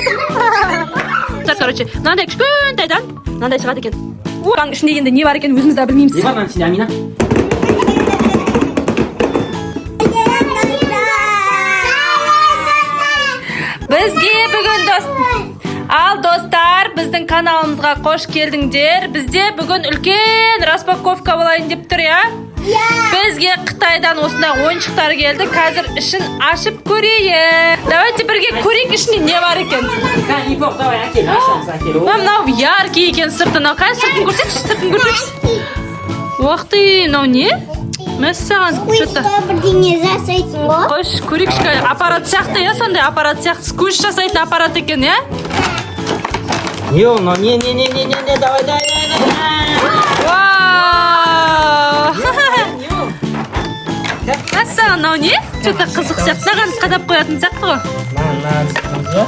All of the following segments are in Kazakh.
жатырмын. Так, короче, мынандай кішкентайдан мынандай шығады екен. Оның ішінде енді не бар екенін өзіміз де білмейміз. Не бар мынаның ішінде, Амина? Бізге бүгін дос. Ал, достар, біздің каналымызға қош келдіңдер. Бізде бүгін үлкен распаковка болайын деп тұр, иә? Бізге Қытайдан осындай ойыншықтар келді. Қазір ішін ашып көрейік. Давайте бірге көрейік, ішінде не бар екен. Кәне, Ибок, давай, әкел, ашамыз, әкел. О, Мынау яркий екен сырты. Мынау қазір сыртын көрсетші, сыртын көрсетші. Уах ты, мынау не? Мәссаған, что-то. Бірдеңе жасайтын ғой. Қош, көрейікші, қазір. Аппарат сияқты, иә, сондай аппарат сияқты. Скотч жасайтын аппарат екен, иә? Не ол мынау? Не, не, не, не, не, не, давай, давай, давай, давай. Вау! Не ол? Мәссаған, мынау не? Что-то қызық сияқты. Мынаған қадап қоятын сияқты ғой. Мына, мына сыртымыз ба?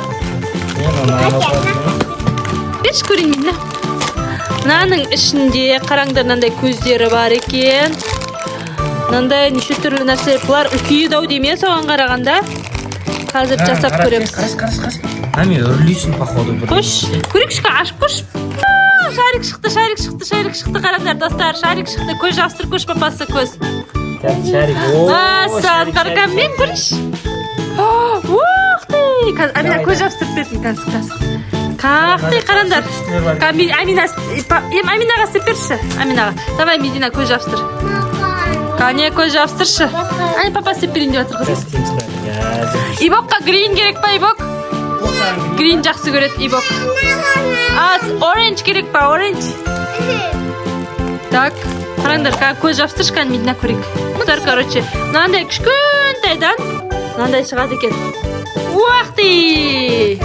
Не, мынау, мынау, мынау. Берші, көрейін мен, мына. Мынаның ішінде, қараңдар, мынандай көздері бар екен. Мынандай неше түрлі нәрселер. Бұлар үлкейді ау деймін, иә, соған қарағанда. Қазір жасап Қарашы, көреміз. Қарашы, қарашы, қарашы. Ами, үрлейсің, походу, бір. Қош, көрейікші, ашып көрші. А, шарик шықты, шарик шықты, шарик шықты, қараңдар, достар, шарик шықты. Көз жабыстырып көрші, папасы, көз. Так, шарик. О, Мәссаған, шарик, қара, шарик, мен көрейінші. Ух ты! Қазір Амина Давай, көз жабыстырып берсін, қазір, қазір. Ах ты, қараңдар. Күштілер бар. Амина, Аминаға істеп берші. Аминаға. Давай, Медина, көз жабыстыр. Кәне, көз жабыстыршы. Ай, папа істеп берейін деп жатыр, қызым. Қазір істейміз, қазір. Ибокқа green керек па, Ибок? Green жақсы көреді Ибок. А, orange керек па, orange? Так, қараңдар, қазір көз жабыстыршы, кәне, Медина, көрейік. Достар, короче, мынандай кішкентайдан мынандай шығады екен. Уах ты!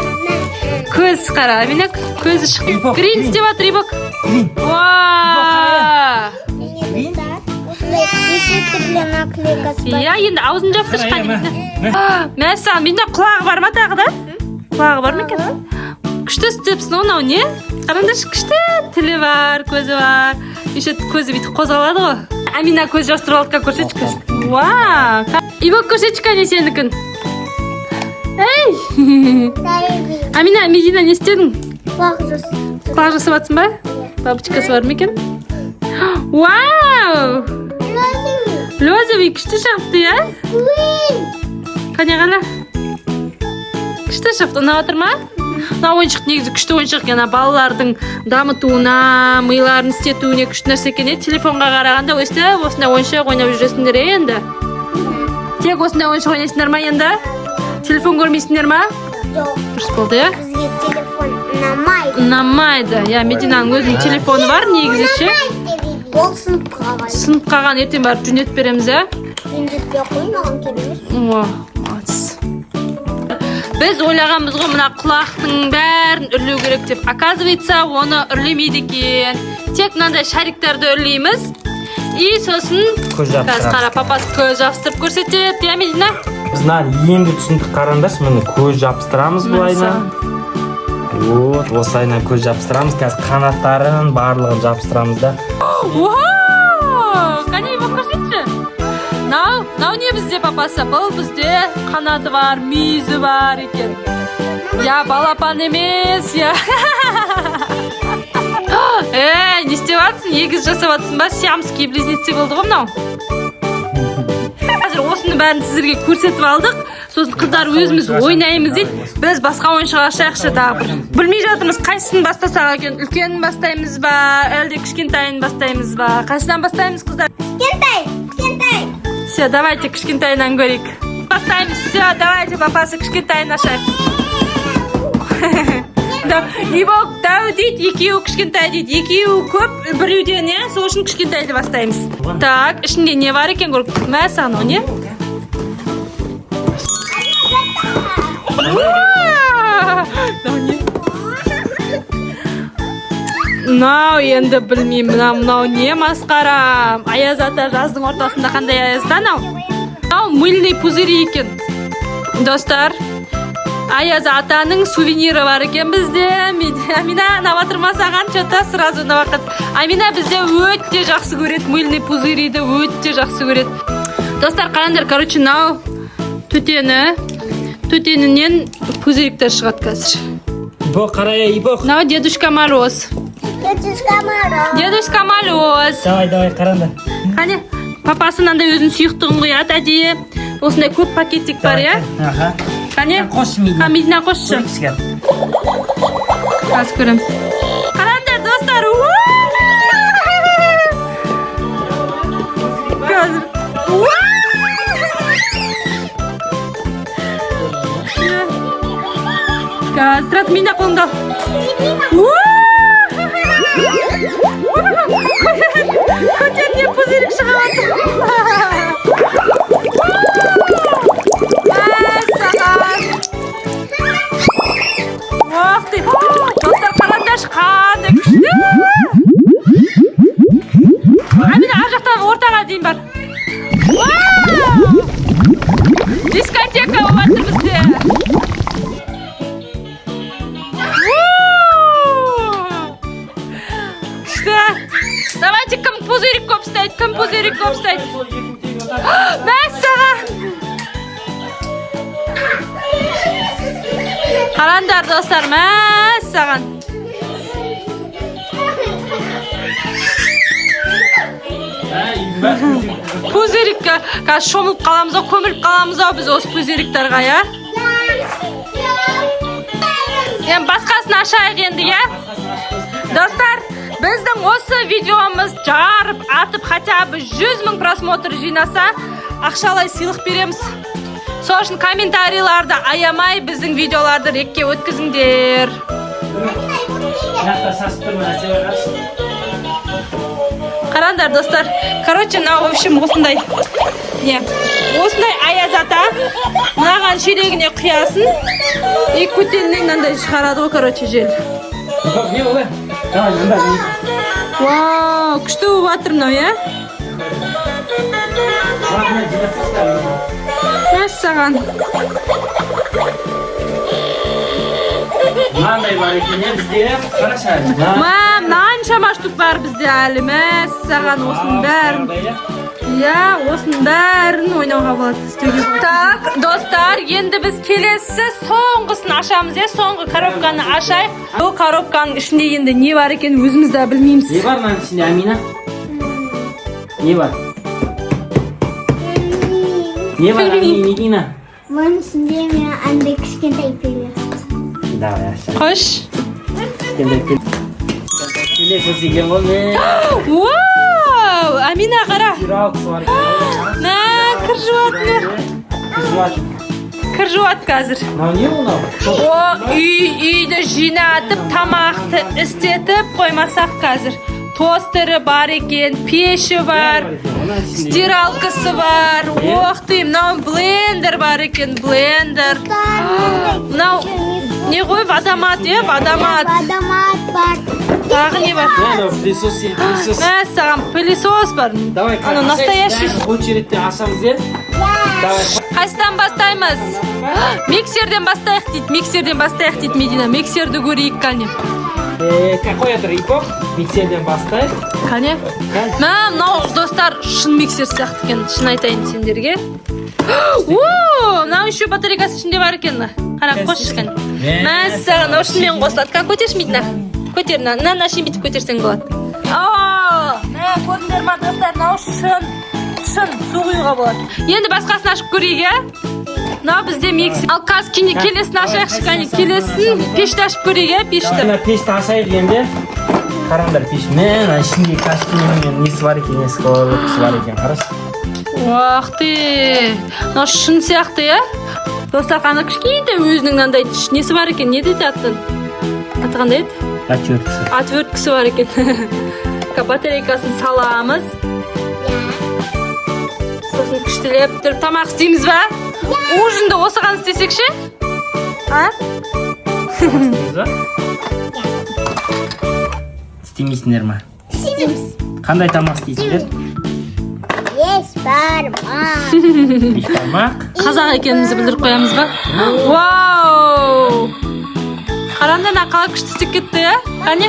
Көз қара, Амина, көзі шықты. Ибок, Green green. істеп жатыр Ибок. Green. Уа! Осындай неше түрлі наклейкасы бар. Иә, енді аузын жабыстыршы, Қара, қане, иә, Медина. Мәссаған, Медина, құлағы бар ма тағы да? Құлағы бар ма екен? Күшті істепсің ғой, мынау не? Қараңдаршы, күшті тілі бар, көзі бар. Еще көзі бүйтіп қозғалады ғой. Амина көз жабыстырып алды, ка, көрсетші көз. Вау! Ибок, көрсетші, кәне, сенікін. Ей! Амина, Медина, не істедің? Құлақ жасап. Құлақ жасап жатсың ба? Бабочкасы бар ма екен? Вау! Розовый күшті шығыпты, иә? Қане, қара. Күшті шығыпты, ұнап жатыр ма? Мына ойыншық негізі күшті ойыншық екен, ана балалардың дамытуына, миларын істетуіне күшті нәрсе екен, иә? Телефонға қарағанда өстіп осындай ойыншық ойнап жүресіңдер, иә, енді. Тек осындай ойыншық ойнайсыңдар ма енді? Телефон көрмейсіңдер ма? Жоқ, Дұрыс болды, иә? бізге телефон ұнамайды. Ұнамайды. Иә, Мединаның өзінің телефоны бар негізі ше. Ол сынып қалған. Сынып қалған, ертең барып жөндетіп береміз, иә? Жөндетпей ақ қой, маған керек емес. О, молодец. Біз ойлағанбыз ғой, мына құлақтың бәрін үрлеу керек деп. Оказывается, оны үрлемейді екен. Тек мынандай шариктарды үрлейміз. И сосын Көз қазір жабыстырамыз. қара, папасы көз жабыстырып көрсетеді, иә, Медина? Біз мынаны енді түсіндік, қараңдаршы, міне, көз жабыстырамыз былайынан. Вот, осылайынан көз жабыстырамыз. Қазір қанаттарын барлығын жабыстырамыз да. Вау! Қане, болып көрсетші. Мынау, мынау не бізде, папасы? Бұл бізде қанаты бар, мүйізі бар екен. Я балапан емес, я. Ей, не істеп жатсың? Егіз жасап жатсың ба? Сиамские близнецы болды ғой мынау. Қазір осының бәрін сіздерге көрсетіп алдық. Сосын қыздар өзіміз ойнаймыз дейді. Біз басқа ойыншық ашайықшы тағы бір. Білмей жатырмыз, қайсысын бастасақ екен. Үлкенін бастаймыз ба, әлде кішкентайын бастаймыз ба? Қайсынан бастаймыз, қыздар? Кішкентай, кішкентай. Все, давайте кішкентайынан көрейік. Бастаймыз. Все, давайте, папасы, кішкентайын ашайық. Да, Ибок дәу дейді, екеуі кішкентай дейді. Екеуі көп біреуден, иә? Сол үшін кішкентайды бастаймыз. Так, ішінде не бар екен, көріп. Мәссаған, о не? Уа! Мынау не? Мынау енді білмеймін, мынау мынау не масқара? Аяз ата жаздың ортасында қандай аяз ата анау? Мынау мыльный пузыри екен. Достар, Аяз атаның сувенирі бар екен бізде. Амина, ұнап жатыр ма саған? Че-то сразу ұнап жатыр. Амина бізде өте жақсы көреді мыльный пузыриді, өте жақсы көреді. Достар, қараңдар, короче, мынау төтені Төтенінен пузыриктер шығады қазір. Ипок, қара, Ипок. Мынау Дедушка Мороз. Дедушка Мороз. Дедушка Мороз. Давай, давай, қараңдар. Қане, папасы мынандай өзінің сұйықтығын құяды әдейі. Осындай көп пакетик бар, иә? Аха. Қане? Қосшы, Медина. А, Медина, қосшы. Көрейікші. Қазір көреміз. Қараңдар, достар. Уа! Қазір. Уа! Иә. Қазір, тұрады, Медина, қолыңды ал. Уа! Көтеріне пузырик шығып жатыр. Мәссаған! Ох ты! Достар, қараңдаршы, қандай күшті! Амина, ар жақтағы ортаға дейін бар. Вау! Дискотека болып жатыр бізде. У! Күшті! Давайте, кім пузырик көп ұстайды, кім пузырик көп ұстайды? Мәссаған! Қараңдар, достар, мәссаған! Пузырикке қазір шомылып қаламыз ау, көміліп қаламыз ау біз осы пузыриктарға, иә? Енді басқасын ашайық енді, иә? Достар, біздің осы видеомыз жарып атып, хотя бы 100 мың просмотр жинаса, ақшалай сыйлық береміз. Сол үшін комментарийларды аямай, біздің видеоларды рекке өткізіңдер. Мына шашып тұр, мына сен қарашы. Қараңдар, достар. Короче, мынау, в общем, осындай не, осындай аяз ата. Мынаған шелегіне құясың и көтеннен мынандай шығарады ғой, короче, жел. Ипок, не ол? Давай, мында. Вау, күшті болып жатыр мынау, иә? Мына жинап таста. Мәссаған! Мынандай бар екен, иә, бізде. Қарашы әлі. Мына- Мә, мынаншама штук бар бізде әлі. Мәссаған, осының бәрін. Иә, осының бәрін ойнауға болады, істеуге болады. Так, достар, енді біз келесі соңғысын ашамыз, иә? Соңғы коробканы ашайық. Бұл коробканың ішінде енді не бар екенін өзіміз де білмейміз. Не бар мынаның ішінде, Амина? Не бар? Не бар, Амина, Медина? Мұның ішінде мен андай кішкентай пылесос. Давай, аша. Қош. Кішкентай пылесос екен ғой, мен. Вау, Амина, қара. Стиралкасы бар екен ғой. Мә, кір жуатын. Кір жуатын. Кір жуады қазір. Мынау не, мынау? О, үйді жинатып, тамақты істетіп қоймасақ қазір. Тостері бар екен, пеші бар, стиралкасы бар. Ох ты, мынау блендер бар екен, блендер. Мынау не ғой, водомат, иә, водомат. Водомат бар. Тағы не бар? Мынау пылесос, пылесос. Мәссаған, пылесос бар. Давай, Анау настоящий. Очередьте ашамыз, иә? Давай. Қайсыдан бастаймыз? Миксерден бастайық дейді, миксерден бастайық дейді Медина. Миксерді көрейік, кәне. Қоя тұр, Ипок. Миксерден бастайық. Кәне. Мә, мынау, достар, шын миксер сияқты екен, шын айтайын сендерге. О, мынау еще батарейкасы ішінде бар екен. Қара, қосшы, кәне. Мәссаған, мынау шынымен қосылады. Кәне, көтерші, Медина. Көтер, мына, мынаны әшейін бүйтіп көтерсең болады. О, мә, көрдіңдер ма, достар, мынау шын, шын су құюға болады. Енді басқасын ашып көрейік, иә? Мынау бізде миксер. Ал қазір келесін ашайықшы, кәне, келесін пешті ашып көрейік, иә, пешті. Мына пешті ашайық енді. Қараңдар, пеш. Мә, мына ішінде костюмінің несі бар екен, несі, сковородкасы бар екен, қарашы. Уах ты! Мынау шын сияқты, иә? Достар, қана, кішкентай өзінің мынандай несі бар екен. Не дейді атын? Аты қандай еді? Отверткасы. Отверткасы бар екен. Батарейкасын саламыз. Сосын күштілеп тұрып тамақ істейміз ба? Ужинді осыған істесек ше? А? Істейміз ба? Істемейсіңдер ма? Істейміз. Қандай тамақ істейсіңдер? Бешбармақ. Бешбармақ. Қазақ екенімізді білдіріп қоямыз ба? Вау! Қараңдар, мына қалай күшті істеп кетті, иә? Қане?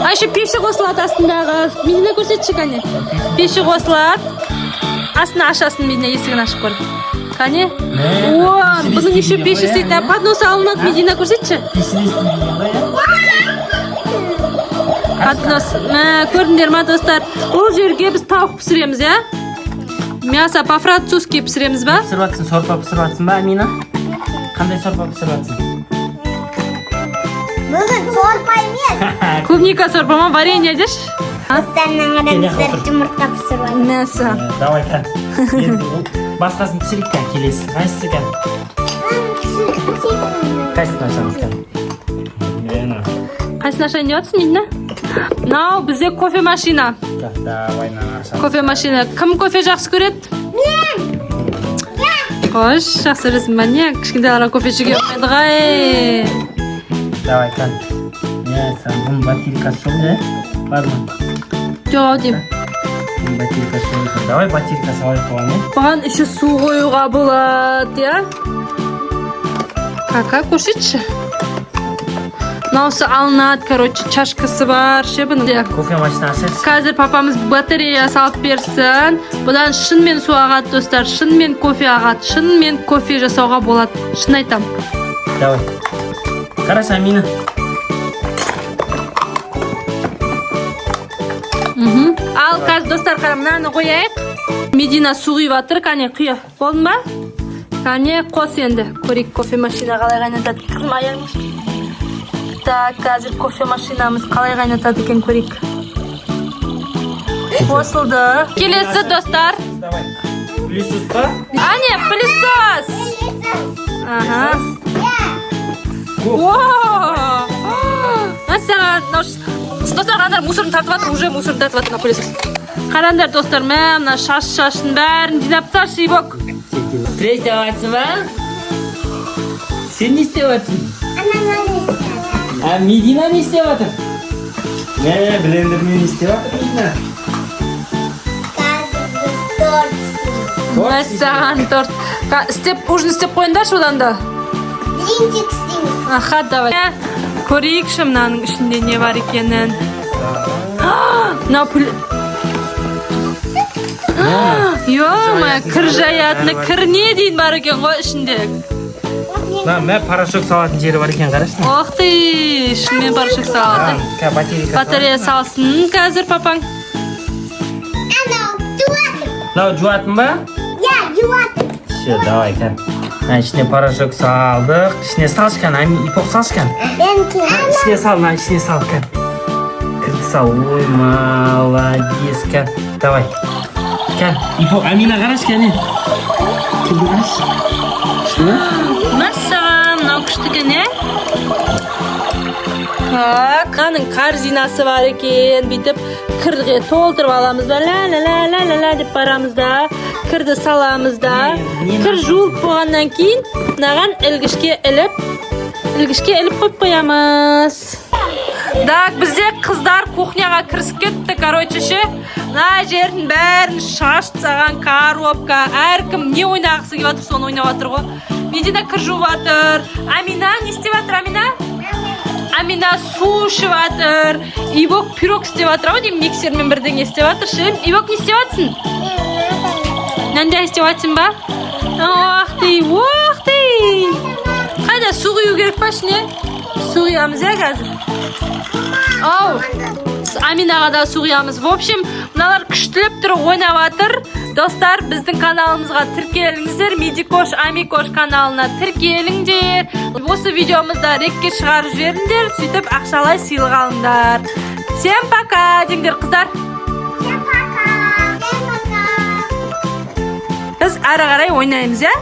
А, еще пеші қосылады астындағы. Медина, көрсетші, кәне. Пеші қосылады. Астына ашасың, Медина, есігін ашып көр. Қане? О, бұның еще пеш істейді. А, поднос алынады. Медина, көрсетші. Поднос. Мә, көрдіңдер ма, достар? Ол жерге біз тауық пісіреміз, иә? Мясо по-французски пісіреміз ба? Пісіріп жатсың, сорпа пісіріп жатсың ба, Амина? Қандай сорпа пісіріп жатсың? Бүгін сорпа емес. Клубника сорпа ма, варенье деші. Достарынан қараңыздар, жұмыртқа пісіріп жатыр. Мясо. Давай, кән. Енді ол басқасын пісірейік, кән, келесі. Қайсысы, кән? Қайсысын ашамыз, кән? Мына. Қайсысын ашайын деп жатырсың, Медина? Мынау бізде кофе машина. Так, давай, мынаны ашамыз. Кофе машина. Кім кофе жақсы көреді? Қош, жақсы көресің ба? Не, кішкентайларға кофе ішуге болмайды ғой. Давай, кән. Иә, сен бұның батарейкасы жоқ, иә? Бар ма? Жоқ ау деймін. Бұның батарейкасы жоқ екен. Давай батарейка салайық бұған, иә? Бұған еще су қоюға болады, иә? Кака, көрсетші. Мынаусы алынады, короче, чашкасы бар ше бұның. Иә. Кофе машина ашайықшы. Қазір папамыз батарея салып берсін. Бұдан шынымен су ағады, достар, шынымен кофе ағады, шынымен кофе жасауға болады. Шын айтам. Давай. Қарашы, Амина. Ал қазір, достар, қара, мынаны қояйық. Медина су құйып жатыр, кәне, құя. Болдың ба? Кәне, қос енді. Көрейік, кофе машина қалай қайнатады. Қызым, аяғың. Так, қазір кофе машинамыз қалай қайнатады екен, көрейік. Қосылды. Келесі, достар. Давай. Пылесос па? Әне, пылесос. Ага. О! Мәссаған, мынау достар, қараңдар, мусорын тартып жатыр, уже мусорын тартып жатыр мына пылесос. Қараңдар, достар, мә, мына шашын бәрін жинап тасташы, Ибок. Стресс істеп жатсың ба? Сен не істеп жатсың? А Медина не істеп жатыр? Мә, блендермен не істеп жатыр Медина? Қазір біз торт істейміз. Мәссаған, торт. Істеп, ужин істеп қойыңдаршы одан да. Блинчик істейміз. Аха, давай. Мә, көрейікші мынаның ішінде не бар екенін. Мынау пүл. Ё-моё, кір жаятыны, кіріне дейін бар екен ғой ішінде. Мына, мә, порошок салатын жері бар екен, қарашы. Ох ты, шынымен порошок салады. Ка, батарейка. Батарея салсын қазір папаң. Анау жуатын. Мынау жуатын ба? Иә, жуатын. Все, давай, кән. Мына ішіне порошок салдық. Ішіне салшы, кән, Ами, Ипок, салшы, кән. Мен Ішіне сал, мына ішіне сал, кән. Кірді сал. Ой, молодец, кән. Давай. Кән, Ипок, Амина, қарашы, кәне. Кірді қарашы. Күшті ме? Мәссаған, мынау күшті екен, иә? Так, мынаның корзинасы бар екен. Бүйтіп кірге толтырып аламыз да, ля ля ля ля ля ля деп барамыз да, кірді саламыз да. Кір жуылып болғаннан кейін мынаған ілгішке іліп қойып қоямыз. Так, бізде қыздар кухняға кірісіп кетті, короче, ше. Мына жердің бәрін шашып тастаған, коробка. Әркім не ойнағысы келіп жатыр, соны ойнап жатыр ғой. Медина кір жуып жатыр. Амина не істеп жатыр, Амина? Амина су ішіп жатыр. Ибок пирог істеп жатыр ау деймін, миксермен бірдеңе істеп жатыр ше. Ибок, не істеп жатсың? Мынандай істеп жатсың ба? Ох ты, ох ты! Қайда, су құю керек па ішіне? Су құямыз, иә, қазір. Ау, Аминаға да су құямыз. В общем, мыналар күштілеп тұрып ойнап жатыр. Достар, біздің каналымызға тіркеліңіздер. Медикош, Амикош каналына тіркеліңдер. Осы видеомызды рекке шығарып жіберіңдер, сөйтіп ақшалай сыйлық алыңдар. Всем пока деңдер, қыздар. Всем пока. Всем пока. Біз әрі қарай ойнаймыз, иә.